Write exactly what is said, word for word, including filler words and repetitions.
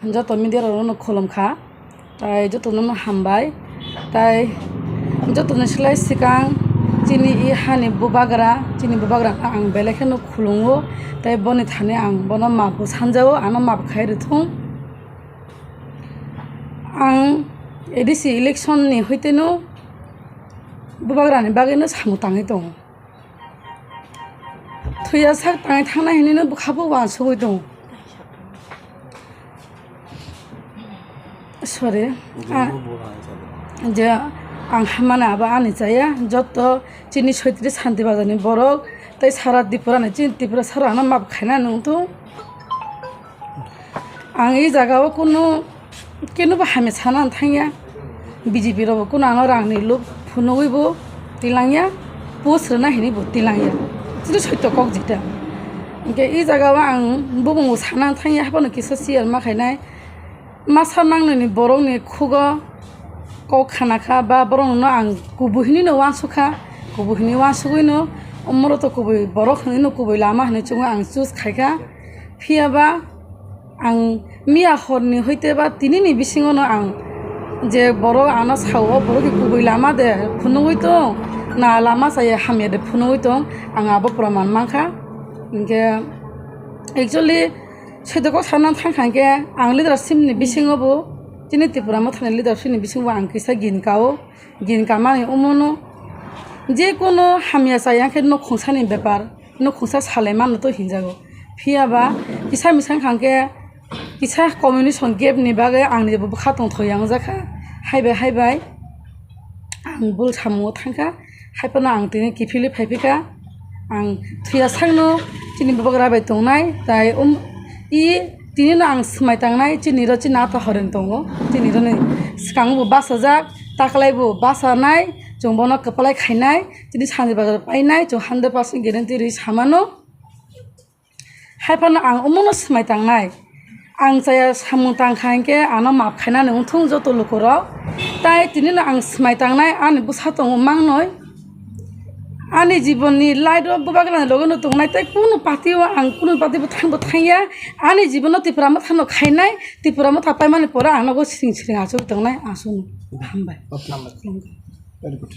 Joto media rokno khulum kha, tai jotono no hambai, tai jotoni slai swkang chini i hani bubagra, chini bubagra ang belai kheno khulungo, tai boni thani ang bono map bo sanjao, ano map khai rwthung. Ang A D C election ni hoiteno bubagra ni bagwi no samung tangwi tongo. Thuya sak tangwi thangnai hinwi no bwkha bo uansugwi tongo. Sorry. Jembo Ah, bo hai sabo. Je ang hamani abo ani chaya, joto chini soitri Santi Bazar ni borok tei sara Tripura ni, chini Tripura sara ano map khaina nung tongo. Ang i jaga o kunu kunu bo hamya sana thangya. B J P rok bo kunu ano rang ni lob phunugwi bo tilangya, post rwna hinwi bo tilangya. Chini soito kok jita. Hingke i jaga o ang bubung bo sana thangya, haphano kisa share ma khainai. Masa nangnani borok ni khugo kok khana kha ba borok no ang kubui hinwi no uansuk kha, kubui hinwi uansugwi no, omoro to kubui borok hinwi no kubui lama hinwi chwngwi ang choose khai kha. Phiya ba ang miya hor ni hoite ba tini ni bisingo no ang je borok ano sao, borok ni kubui lama de phunugwi tong, na lama chaya hamya de phunugwi tong, ang abo proman mankha. Hingke actually, soito kok sana thang kha hingke ang leadership ni bisingo bo, chini Tripura Motha ni leadership ni bisingo bo ang kisa gin kao, gin kamani omono. Je kono hamya chaya khe nok khungsa ni bepar, nok khungsa salai mano to hinjago. Phiya ba kisa misang kha hingke kisa communication gap ni bagwi ang ni bo bwkha tongthok yang jakha. Hai bai, hai bai. Ang bul samungo thangkha, haiphano ang tini kiphilwi phaiphikha. Ang thuya sakno chini bubagra bai tongnai, tai um, i tini no ang swmai tangnai, chini ro chini ata horen tongo, chini ro ni swkang bo bachajak, taklai bo bachanai, chwng bono kwplai khainai, chini Santi Bazar painai, chwng hundred percent guarantee rwi samano. Haiphano ang omono swmai tangnai. Ang chaya samung tang kha hinkhe ano maaf khainani wngthung joto lukurok. Tai tinino ang swmai tangnai ani bwsa tongo mangnoi. Ani jibonni light o bubagrani loge no tongnai tei kunu party o ang kunu party bo thangbo thangya. Ani jibono Tipra Mothano khainai, Tipra Motha paimani pore ang nogo siring siring achugwi tongnai. Aswkno. Hambai. Okay. Very good.